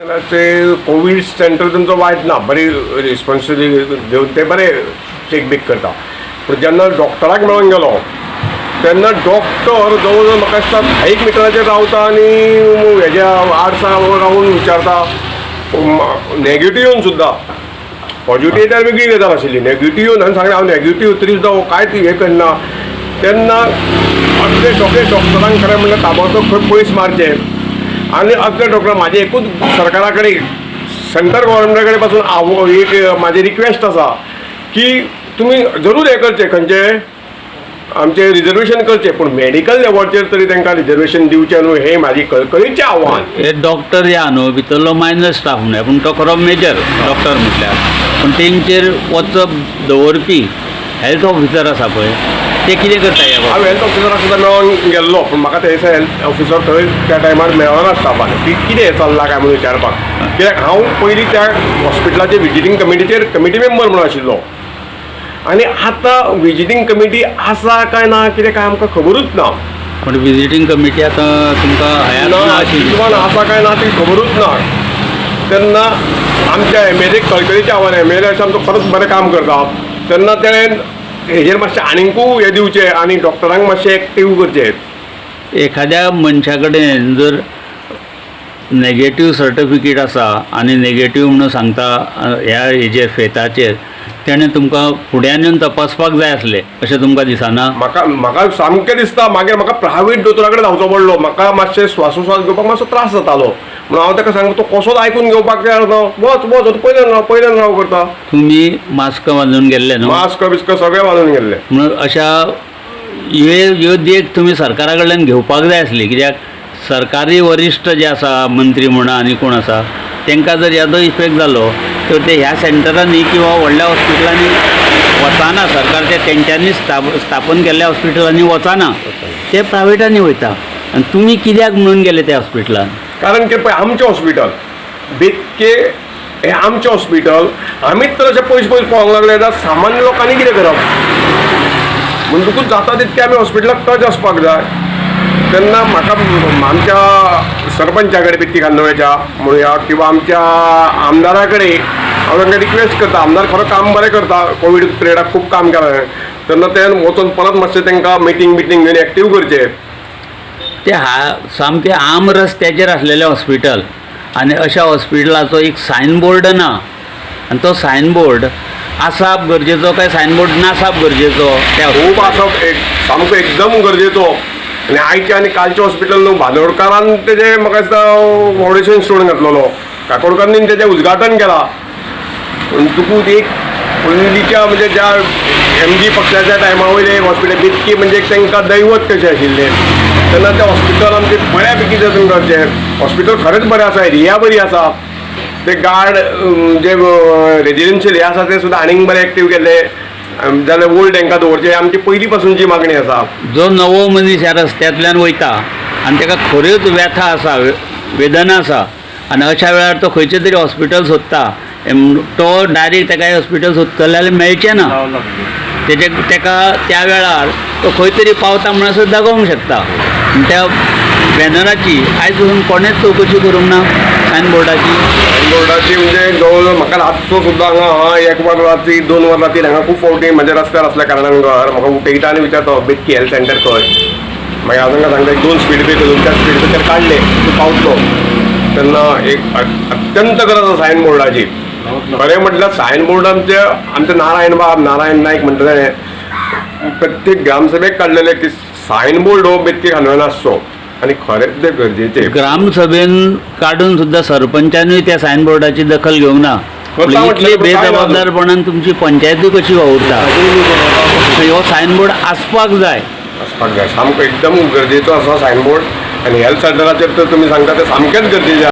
जाल्यार ते Covid centre तेंचो वायट ना, बरी रिस्पोन्सिबिलिटी घेवन ते बरे चॅक बीक करता. पूण जेन्ना डॉक्टराक मेळोन गेलो तेन्ना डॉक्टर जवळ जवळ म्हाका दिसता 10 मिटराचेर रावता आनी हेज्या आडसां रावून विचारता. नॅगेटीव येवन सुद्दां, पॉझिटिव्ह येयल्यार वेगळी गजाल आशिल्ली, नॅगेटीव येवन हांवें सांगलें हांव नॅगेटीव तरी सुद्दां हो कांयच हें करना. तेन्ना असले डॉक्टरांक खरें म्हणल्यार ताबडतोब खंय पयस मारचें. आनी असले डॉक्टर म्हाजें एकूच सरकारा कडेन, सेंट्रल गव्हर्मेंटा कडेन पासून हांव एक म्हाजें रिक्वेस्ट आसा की तुमी जरूर हें करचें, खंयचें आमचें रिजर्वेशन करचें, पूण मॅडिकल लेवलाचेर तरी तांकां रिजर्वेशन दिवचें न्हू, हें म्हाजी कळकळीचें आव्हान. हे डॉक्टर या न्हू भितरलो मायनर स्टाफ म्हणल्यार, पूण तो खरो मेजर डॉक्टर म्हटल्यार, पूण तेंचेर वचप दवरपी हेल्थ ऑफिसर आसा पळय, ते कितें करता ह्या बाबतींत? हांव हेल्थ ऑफिसराक सुद्दां मेळोन गेल्लो, पूण म्हाका ते दिसा हेल्थ ऑफिसर थंय त्या टायमार मेळना स्टाफान की कितें चल्लां काय म्हणून विचारपाक. कित्याक हांव पयलीं त्या हॉस्पिटलाचे विजिटींग कमिटीचेर कमिटी मेंबर म्हणून आशिल्लो आनी आतां विजिटींग कमिटी आसा काय ना कितें काय आमकां खबरूच ना. पूण विजिटींग कमिटी आतां तुमकां हयात ना, ना अशी अस्तित्वान आसा काय ना ती खबरूच ना. तेन्ना आमच्या एम एल एक कळकळीचें आव्हान, एम एल ए अशें आमचो खरोच बरें काम करता, तेन्ना तेणें हेजेर मातशें आनीकूय हें दिवचें आनी डॉक्टरांक मातशें एक्टीव करचें. एखाद्या मनशा कडेन जर नॅगेटीव सर्टिफिकेट आसा आनी नॅगेटीव म्हणून सांगता ह्या हेजेर फेताचेर, तेणें तुमकां फुड्यान येवन तपासपाक जाय आसलें अशें तुमकां दिसना? म्हाका म्हाका सामकें दिसता. मागीर म्हाका प्रायवेट दोतोरा कडेन धांवचो पडलो. म्हाका मातशें श्वासोश्वास घेवपाक मातसो त्रास जातालो म्हणून हांव ताका सांगता, तो कसोच आयकून घेवपाक तयार ना. वच वच, पयल्यान राव, पयल्यान राव करता. तुमी मास्क बांदून गेल्ले न्हू? मास्क बिस्क सगळें बांदून गेल्ले. म्हणून अशा ह्यो ह्यो देख तुमी सरकारा कडल्यान घेवपाक जाय आसली, कित्याक सरकारी वरिश्ठ जे आसा, मंत्री म्हणा आनी कोण आसा, तांकां जर यादो इफेक्ट जालो तर ते ह्या सेंटरांनी किंवा व्हडल्या हॉस्पिटलांनी वचना. सरकारच्या तेंच्यांनी स्थापन केल्ल्या हॉस्पिटलांनी वचना, ते प्रायवेटांनी वयता. आनी तुमी कित्याक म्हणून गेले त्या हॉस्पिटलान? कारण की पळय, आमचें हॉस्पिटल बेतके हें आमचें हॉस्पिटल, आमीच तर अशें पयस पयस पळोवंक लागले जाल्यार सामान्य लोकांनी कितें करप? म्हणटकूच जाता तितकें आमी हॉस्पिटलाक टच आसपाक जाय. तेन्ना म्हाका आमच्या सरपंचा कडेन बेतकी खांडोळ्याच्या म्हणुया किंवा आमच्या आमदारा कडेन हांव तांकां रिक्वेस्ट करता. आमदार खरो काम बरें करता, कोवीड पिरियडाक खूब काम केलां. तेन्ना ते वचून परत मातशें तांकां मिटींग बिटींग घेवन एक्टीव करचें. ते हा सामकें आम रस्त्याचेर आसलेलें हॉस्पिटल आनी अशा हॉस्पिटलाचो एक सायन बोर्ड ना. आनी तो सायन बोर्ड आसप गरजेचो काय सायन बोर्ड नासप गरजेचो त्या? खूब आसप एक सामको एकदम गरजेचो. आनी आयचें आनी कालचें हॉस्पिटल न्हू, बांदोडकारान तेजें म्हाका दिसता फावंडेशन स्टोन घातलेलो, काकोडकारांनी तेजें उद्घाटन केलां. पूण तुकूच एक पयलींच्या म्हणजे ज्या एम जी पक्षाच्या टायमा वयलें एक हॉस्पिटल बेतकी म्हणजे एक तांकां दैवत कशें आशिल्लें. तेन्ना तें हॉस्पिटल आमचें बऱ्या पैकी जतन करचें. हॉस्पिटल खरेंच बरें आसा, एरिया बरी आसा. ते गार्ड जे रेजिडेन्शियल हे आसा ते सुद्दां आनीक बरे एक्टीव केल्ले जाल्यार ओल्ड तांकां दवरचें, आमची पयलीं पासूनची मागणी आसा. जो नवो मनीस ह्या रस्त्यांतल्यान वयता आनी ताका खऱ्योच व्यथा आसा, वेदना आसा, आनी अशा वेळार तो खंयचें तरी हॉस्पिटल सोदता, तो डायरेक्ट ताका हॉस्पिटल सोदतले जाल्यार मेळचें ना. तेजे ताका त्या वेळार तो खंय तरी पावता म्हणून सुद्दां करूंक शकता. आनी त्या बॅनराची आयज पसून कोणेच चवकशी करूंक ना सायन बोर्डाची. सायन बोर्डाची म्हणजे जवळ जवळ म्हाका रातचो सुद्दां हांगा हा एक वर राती, 2 वर राती हांगा खूब फावटी म्हज्या रस्त्यार आसल्या कारणान घर म्हाका उठयता आनी विचारता, बेतकी हेल्थ सेंटर खंय? मागीर हांव तांकां सांगता, एक 2 स्पीड ब्रेकर, 2-4 स्पीड ब्रेकर काडले तूं पावतलो. तेन्ना एक अत्यंत गरज आसा सायन बोर्डाची. खरें म्हटल्यार सायन बोर्ड आमचे आमचे नारायण बाब, नारायण नायक म्हणटा तेणें प्रत्येक ग्रामसभेक काडलेले की सायन बोर्ड हो बेतकी खांडोळ्यान आसचो आनी खरेंच तें गरजेचें. ग्रामसभेन काडून सुद्दां सरपंचानूय त्या सायन बोर्डाची दखल घेवंक ना. करता इतली म्हटल्यार काय ना. बेजबाबदारपणान तुमची पंचायतूय कशी वावुरता? हो सायन बोर्ड आसपाक जाय. आसपाक जाय, सामको एकदम गरजेचो आसा सायन बोर्ड. आनी हेल्थ सेंटराचेर तर तुमी सांगता तें सामकेंच गरजेचें.